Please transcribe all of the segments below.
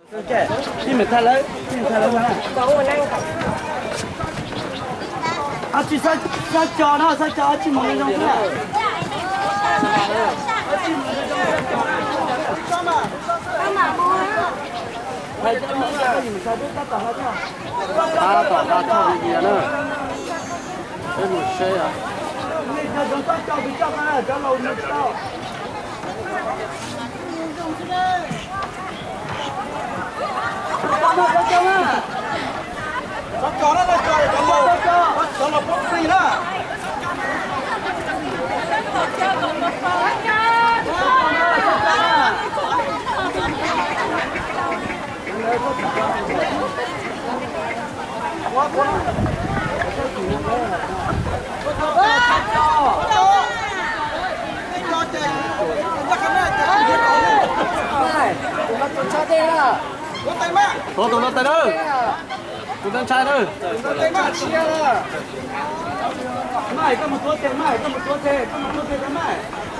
Ib me tha lawm, ib me tha lawm. Ab tsi xab co no, xab co ab tsi mus zoo xwb. Ab tsi mus zoo xwb. Hais cov me ntawd koj yim xav tub tab tom hais thiab. Tab tom hais txog video na. Peb mus seb os. Nej cov zoo tab co kuv coj ma, cov laus nws tsis tau. Tuav tus no tes na, tus ntawd ntshai na. Maj, koj mus tuav tes, Maj, koj mus tuav tes, koj mus tuav tes, Maj.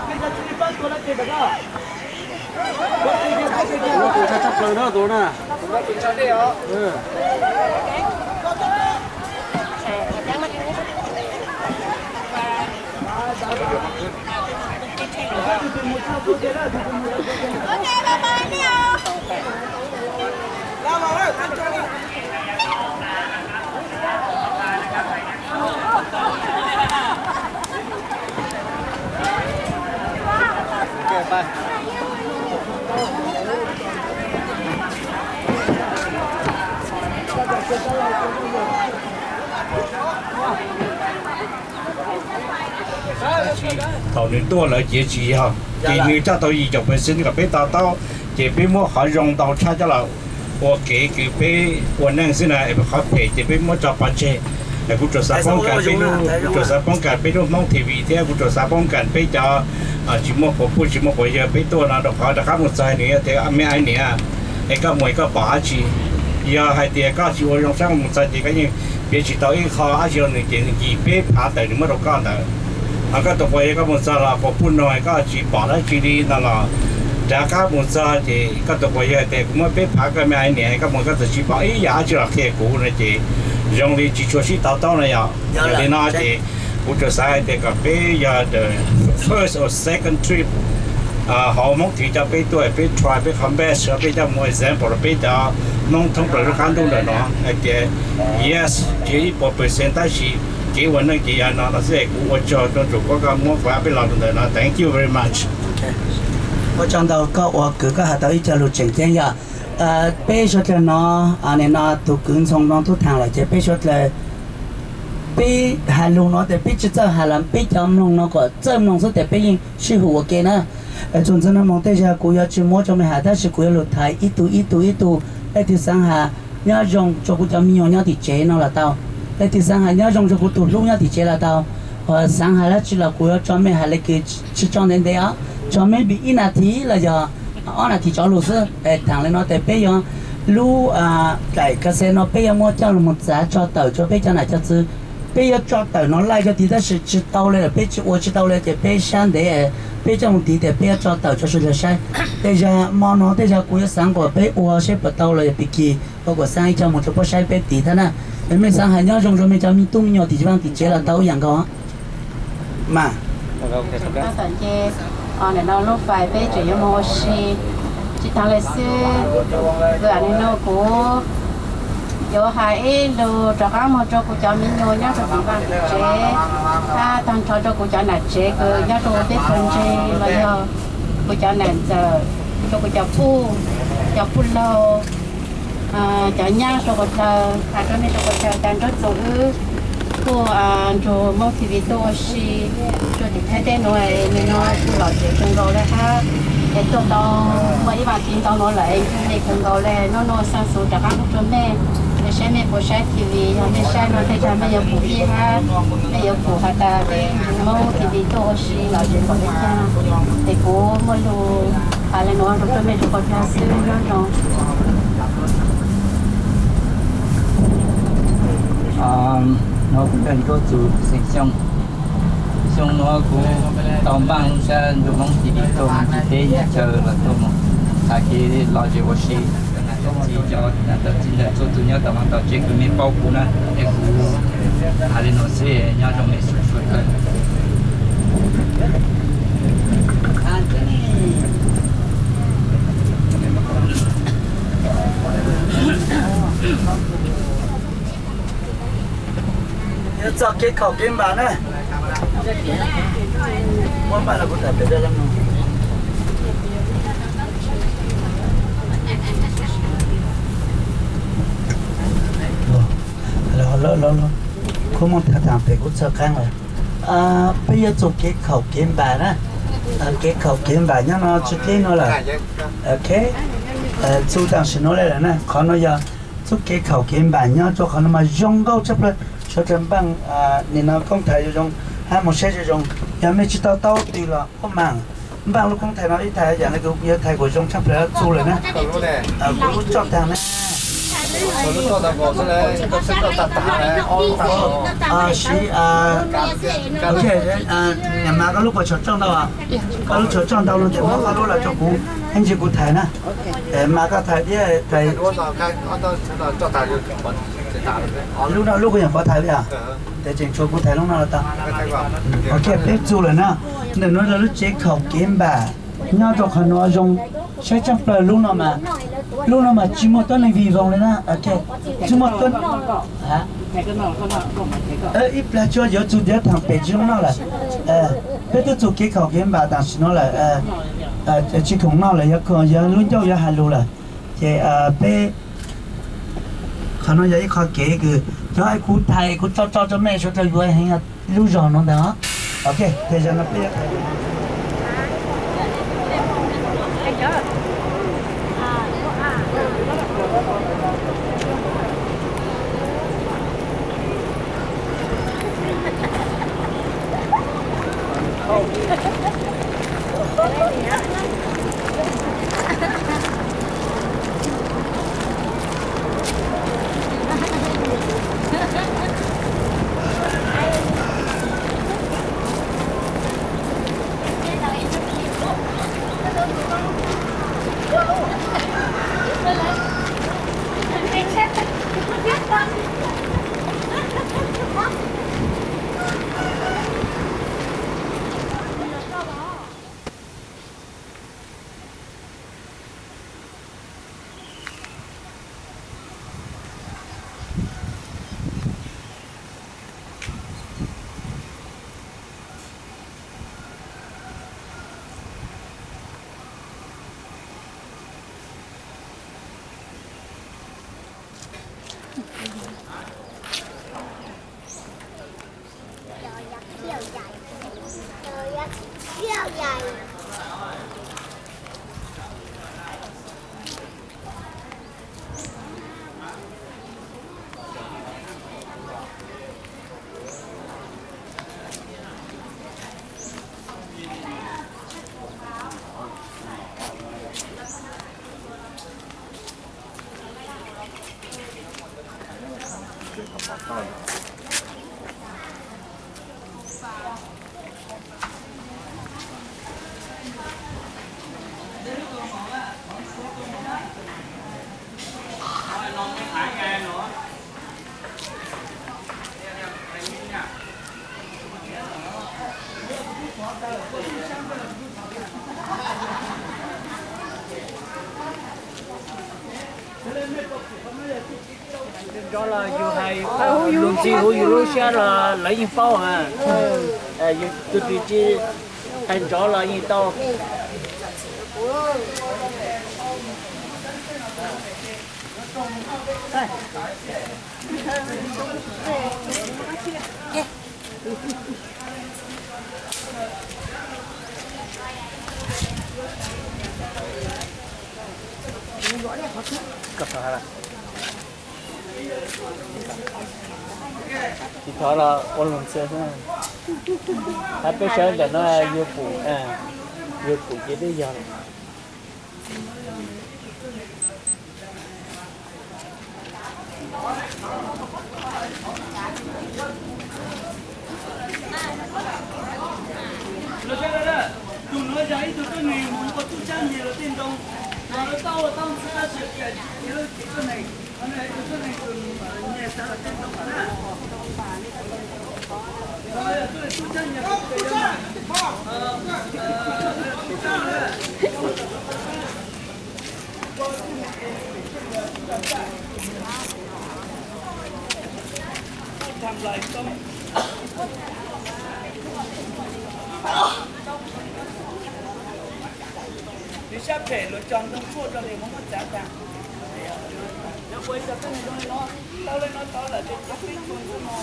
Nej cov tsis pab tuav lawv tes ntawm koj. Tus ntshai tshaj plaws na, tus na. Thaum nws tuaj lawm ces tsis yog, ces nws coj tau yim caum percent kom peb to taub, ces peb muab qhov zoo ntau tshaj coj los ua kev kws peb ua neej xwb na, qhov phem ces peb muab tso pov tseg. Kuv tsuas xav poob kas peb lub, kuv tsuas xav poob kas peb lub Hmoob T V thiab kuv tsuas xav poob kas peb cov tsis muaj quas puj tsis muaj quas yawg peb tuaj no rau qhov rov qab mus txog nws yog tias me ais niam, es koj mus es koj pom dab tsi? Yog hais tias koj tsis ua zoo saib mus txog ces koj yeej piav tsis tau ib qho dab tsi rau nws ces nws nkim peb phav tawm nws muab rau koj ntawd. Ho koj tus quas yawg koj mus txog los quas puj no koj tsis pom dab tsi li no los rov qab mus txog ces koj tus quas yawg tias kuv muab peb phav koj me ais niam, koj mus koj txawm tsis pom ib yam dab tsi los qhia kuv no ces zoo li tsis tshua sib to taub no yom. Yog li no ces kuv tsuas xav hais tias kom peb yog the first or second trip hauv Hmoob T V coj peb tuaj, peb try peb qhov best, peb coj mus example rau peb cov Hmoob thoob plaws lub qab ntuj ntawm no hais tias yes, tsis yog ib puas percent tab sis kev ua neej ces yog no no xwb. Kuv ua tsaug rau tus koj muab kuv peb los rau ntawm no, thank you very much. Ua tsaug ntau koj uas kwv koj hais tau ib co lus tseem ceeb yog peb suav dlawg no, nim no tus kwv Ntxhoo no tub thaam lawm ces peb suav dlawg peb hais lus no tes peb tsis txawj hais los peb cov mloog no kom txawj mloog xwb tes peb yeej sib hu ua ke na. Txuas ntxiv no mus tej zaum kuv yuav tsis muab tso me hais tab sis kuv yuav lug thaiv ib tug ib tug ib tug. Leej twg xaav has nyob zoo rua kuv cov me nyuam nyob tim tsev no los tau. Leej twg xaav has nyob zoo rua kuv tus hlub nyob tim tsev los tau. Xaav has dab tsi los kuv yuav tso mej hais le kws tsis tso ntev ntev os, tso maybe ib nas this los yog ob nas this tso lug xwb. Thaam le no tes peb yuav lub daim ka xes no peb yuav muab coj lug mus txav tso tawm rua peb cov nam cov txwv. Peb yuav tso tawm no laij cov tid tab sis tsis tau le lawm, peb tsis ua tsis tau le ces peb sab ntev, peb coj mus tid tes peb yuav tso tawm rua suav dlawg saib. Tej zag mo no tej zag kuv yuav xaav kuas peb ua saib puas tau los yog pig kig, ua kuas xaav ib co mus rua puab saib peb tid thab na. Mej xaav has nyob zoo rua mej cov me tub me nyuam tim tsev vaaj tim tsev los tau ib yaam nkaus mas. Ntawm no lub fais peb tseem yuav moog ua si tsis taag le xwb. Nim no kuv yuav has ib lug rov qaab moog rua kuv cov me nyuam nyob rua tim vaaj tim tsev, hab taag nrho rua kuv cov nam tsev kws nyob rua peb pawg ntseeg los yog kuv cov nam ntxawm, rua kuv cov puj, cov puj laug, cov nyab rua quas dlawg, has rua mej rua quas dlawg tas nruab txuas wb tuaj nrug Moob T V tuaj ua si rua tim Thaib teb nuav. Nim no kuv lom zem kawg nkaus le hab es tuaj tau muaj ib vaam tid ntau nuav lawm es nrug mej kawg nkaus le. Nub nua xaa xuv rov qaab moog rua mej, mej saib mej puas saib T V, yog mej saib no tej zag mej yuav pum ib hab, mej yuav pum has tas peb Moob T V tuaj ua si lom zem npaum le caag. Es kuv muaj lug has le nuav rua mej rua quas dlawg xwb, nyob zoo. Nuav kuv yog Nruab Txus xeem Xyooj. Xyoo nuav kuv tau npaaj lub sab nrug Moob T V tuaj moog tsi teb chaw los tuaj moog has kev lom zem ua si. Txiv cov tawm txiv ntawm txhua tus nyob tom no tom tsev kuv me paub kuv na, es kuv hais li no xwb, nyob zoo me xwb xwb. Yog txoj kev khaum kev npam na. Muab npaj los kuv tham pem no. Kuv mus tham tham pem kuv txhawb qeej lawm. Peb yuav txoj kev khaum kev npam na. Kev khaum kev npam nyob no tsis deb no lawm. Ok, txuj tam sim no li lawm na, qhov no yog txoj kev khaum kev npam nyob rau qhov no mas zoo nkauj tshaj plaws. Sawv daws npaj nim no koom tais zoo zoo, hab mus saib zoo zoo. Yog mej tsis tau taub twg los ua mas npaj lub koom tais no ib thaj yam li kuv yuav thaiv kuv zoo tshaj plaws txuj lawm na. Kuv lub tsoj tag na. Siv, niam mas koj lub puas tshuav tsoj ntau, koj lub tshuav tsoj ntau no ces muab koj lub los rau kuv, ib ntsis kuv thaiv na. Mas koj thaiv thiab thaiv. Lub no lub kuv nyuam qhuav thaiv yom, ces tseem tshuav kuv thaiv lub no los tau. Ok, peb txuj lawm na. Ntawm no yog lub tsev khaum kev npam nyob rau qhov no zoo, saib tshaj plaws lub no mas, lub no mas tsis muaj tuab neeg vij voog li na. Ok, tsis muaj tuab, ib plag tsuas yuav txug ntiav thaam pem tsis zoo noj lawm. Peb twb txug kev khaum kev npam tam sim no lawm, tsis khoom noj lawm, yog lub ncauj yuav hais lus lawm. Ces peb, qhov no yog ib qho kev kws cov kuv thaiv kuv tso tso rau mej sawv daws yuav heev lub zog no ntag. Ok, ces zaum no peb Ntxov los yus hais lus ntxhi huv yus lub siab los lawv yeej paub. Yus tus twg tsis hais ntxov los yeej tau. Tsis thov los ua luag ntxhi xwb. Hab peb sawv ntawm no yuav pum, yuav pum ces twb yog lawm. Tus nuav yog ib tug tuab neeg mus ua tub sab nyiag luag tej ntoo. Nws sab phem luag cog ntoo tshuaj rau nws muab muab txav tag. Yog ua ib co teb zoo li no, tau li no tau lawm ces cov peb tug ntawm no.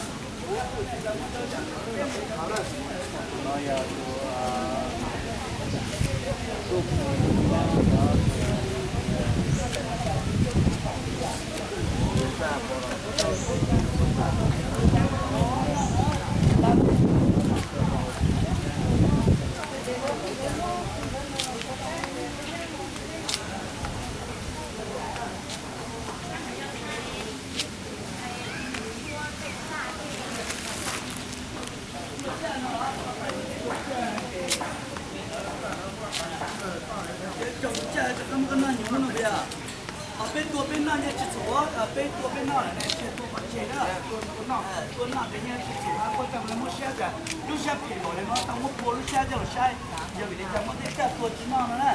Peb tua peb noj nyiaj tsis txhum, peb tua peb noj lawm ne, tsis tua pov tseg na. Tua noj ces nyiaj tsis txhum, koj tau muab siab tas, lub siab phem los li no tau muab pua lub siab coj los saib, yog vim li cas muab tej caj tua tsis noj no na.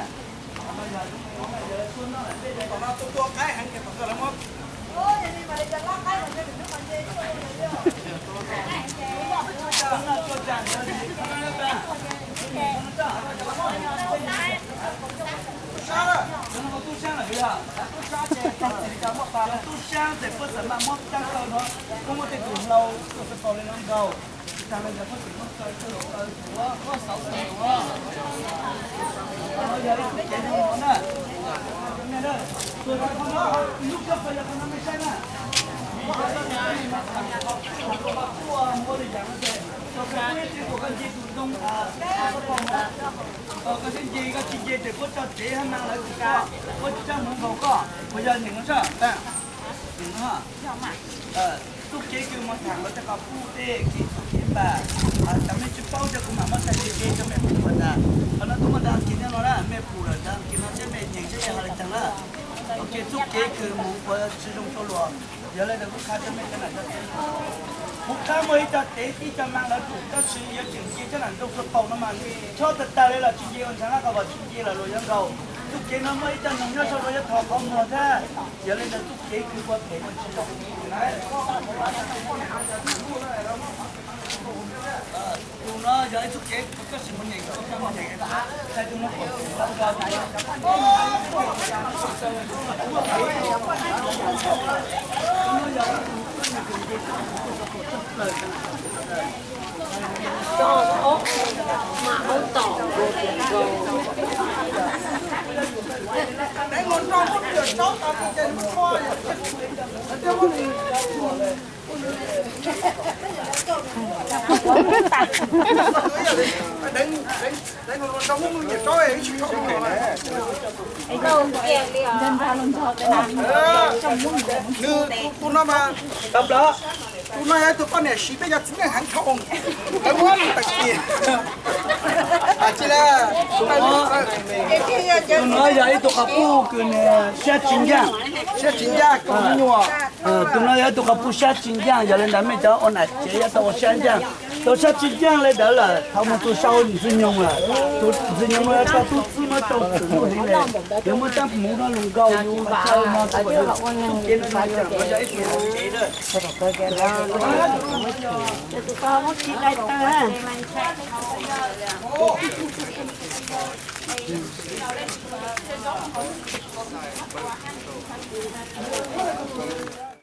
Tub sab ces puab xam maj muab caj kaw no, puab muab tej tus hlau tuaj txog kaus li no nkaus. Tsis tas li ntawd puab tseem muab kaw coj los kaw tuav, muab xauv kaw tuav. Yog ib tug kev zoo no na. Tuag rau qhov no, lub kab fais yog qhov no mej saib na. Vim yog koj tus koj niam mas tham qhov kuj ua li yam no ces, tau koj txiv tus ntoo, koj tsis nce, koj tsis nce ces puab tso tsev hab mas lawv tus koj, puab tsis txawj mus nkaus koj, puas yog nyeem no tso? Txuj kev kws moog thaam lawv tej qhov puj tej kev txuj kev npam, tas mej tsis paub ces kuv mam muab txhais nce nce rau mej pum tas. Qhov no kuv muab ntawv Askiv nyob no na, mej pum lawm ntawv Askiv no thiab mej nyeem saib yog hais li cas na. Txuj kev, txuj kev kws moog ua tsis zoo rau luag, yog li ntawd kuv qha rau mej cov nam cov txiv. Kuv qha muaj ib co tev ib co maa lawv pum tab sis yuav tseem nce cov nam ntoo sua paug no mas chob tag tag li los tsis nce ua ntshaav hab qhov uas tsis nce los luag yuav nkaus. Txuj kev no muaj ib co noog nyob saum no yuav thov qhov muag thiab. Yog li ntawd txuj kev kws ua phem no tsis zoo. Tus no yog ib txuj kev kws koj sim mus nyeem, koj sim mus nyeem, txhais tus no kom tau nkaus. Nws tus no mas, tus no yog ib tug poj niam siv peb cov txiv neej heev dhau, lawv muab lug tawm kiag. Tus no yog ib tug qhov puj kws nws siab tsis ncaj, siab tsis ncaj kws me nyuam. Tus no yog ib tug qhov puj siab tsis ncaj, yog li ntawd mej cov ua nam tsev yuav tau ua siab ncaj. Tau siab tsis ncaj li ntawd lawm thov mus tus sau ntxwg nyoog lawm. Tus ntxwg nyoog no yog tau tub txib muab tau txwm lub heev lawm, yuav muab cab mus no lug nkaus yus qhov chaw no txuj kev no yog ib tug nam tsev.